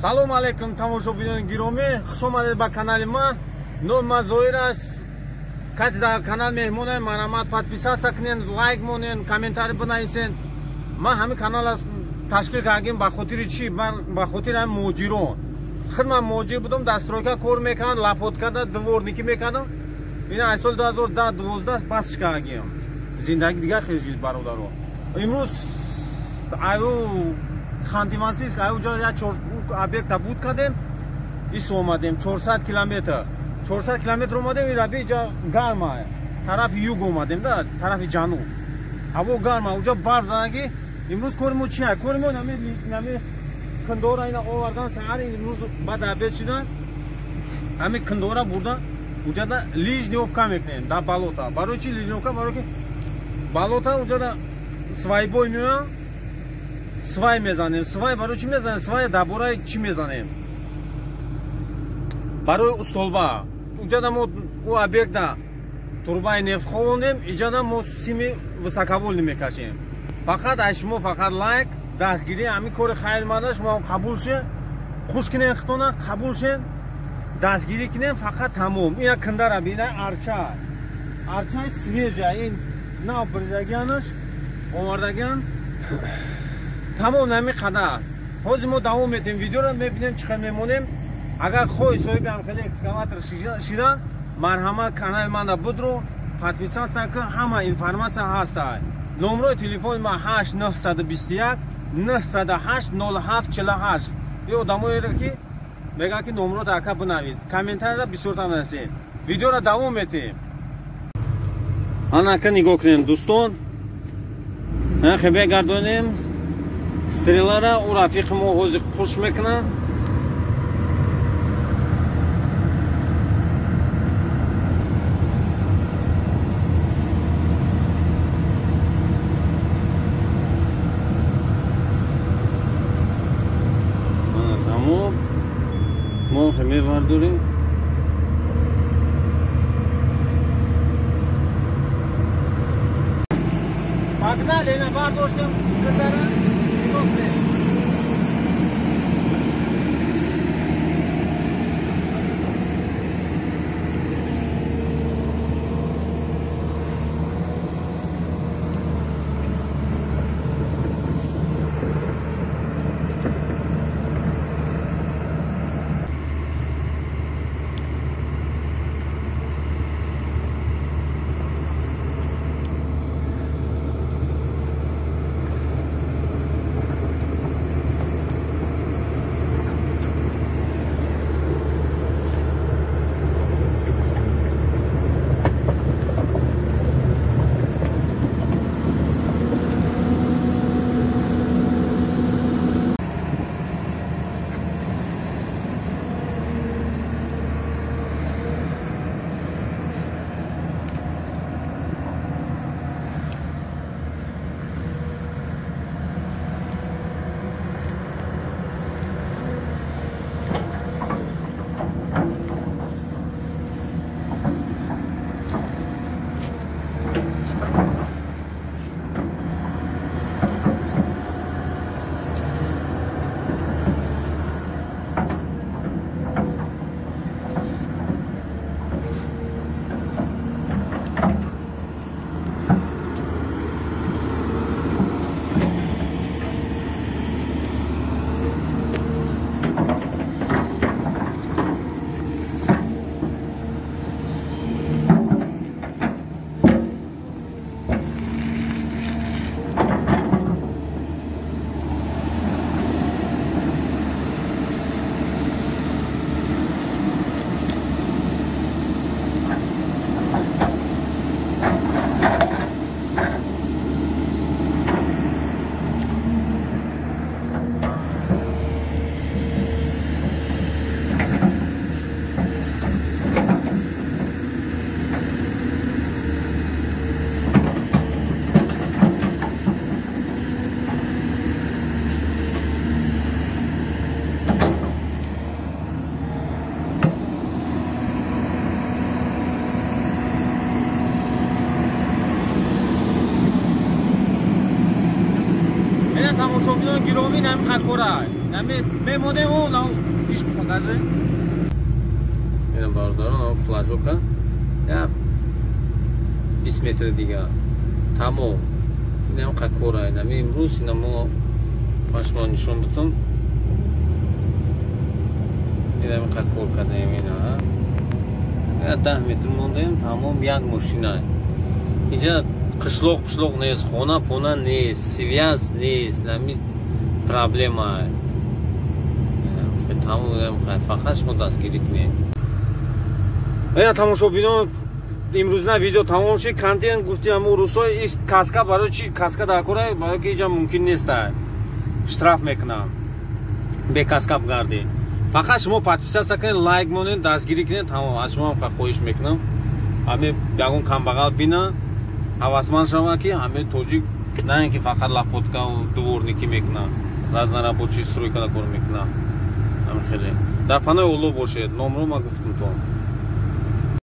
Салом алейкум тамошобинони гиромӣ, хуш омадед ба канали ман. Номи ман Зоир аст. Касе дар канал меҳмонае, марҳамат подписаться кунед, лайк монед, комментарий бинависед. Ман ҳамин канал ташкил кардем ба хотири чӣ? Ба хотири ҳамин муҳоҷирон. Худ ман муҳоҷир будам, дар стройка кор мекардам, лопаткада, дворникӣ мекардам. Ина аз соли 2010-12 басш кардем. Зиндагӣ дигар хел шид, бародаро. Имрӯз аю Ханты-Мансийск, аю ҷо як объекта буд кардем, ис омадем 400 километр. 400 километр омадем, ин раби ҷа гарма. Тарафи юг омадем да, тарафи ҷануб. Ҳаво гарма, уҷа барф задаги. Имрӯз кори мо чи? Кори мо нами кандора ина овардан саҳар, имрӯз баъд обед шидан ҳамин кандора бурдан уҷада ливнёвка мекунем дар болота. Барои чи ливнёвка? Барои ки болота уҷада свайбой меоян, свай мезанем. Свай барои чи мезанем? Свай дар бораи чӣ мезанем? Барои столба. Уҷада мо ӯ объекта турбаи нефт ховондем, иҷада мо сими высоковольтный мекашем. Фақат аз шумо фақат лайк, дастгирӣ, ҳамин кори хайр мада шумо қабул ше, хуш кунен хитона, қабул шен, дастгирӣ кунем, фақат тамом. Ина кандара бина арча. Арчаи свежа, ин нав бирдагианаш, овардагиан. Тамом ҳамин қадар. Ҳозир мо давом метем видеоро, мебинем чӣ хел мемонем. Агар хоҳӣ соҳиби ҳамхели экскаватор шидан, марҳамат канали манда будро, подписаться кун, ҳама информация ҳаста. Номрои телефони ман 8921 908 07 48. Ин одамоеро ки мегӯянд ки номрото ака бинавис, комментарияро бисёртар нависед. Видеоро давом метем. Ана ка нигоҳ кунем дӯстон. Хебе гардонем стрелара, ӯ рафиқи мо ҳозир қуш мекунад. Тамом, мо мевардорем. Погнали, ина бардоштем катара. Нигоҳ кунед. Тамошобинони гиромӣ, нами қакора, нами Мемонем, на фишку покажи. Ина, бародарон, флажока я 20 метр дига тамом. Инам кора, инами имрӯз ина мо пашмо нишон бутум. Инами кор кардаем, ина 10 метр мондаем, тамом. Як мошина инҷа, қишлоқ пишлоқ нест, хона пона нест, связь нест, нами проблема тамом. Фақат шумо дастгирӣ кунед. Ина, тамошобинон, имрӯзна видео тамом шид. Контент гуфти, ҳамун рӯзҳо каска. Барои чи каска дар кора? Барои ки инҷа мумкин неста, штраф мекунам бе каска бигардӣ. Фақат шумо подписаться кунед, лайк монед, дастгирӣ кунед, тамом. Аз шумо хоҳиш мекунам, ҳаме ягон камбағал бина, ҳавасманд шава, ки ҳаме тоҷик на ин ки фақат лопаткаву дворникӣ мекунад, разнорабочий, стройкада кор мекунад. Ҳами хеле дар панои Олло бошед. Номро ма гуфтум то.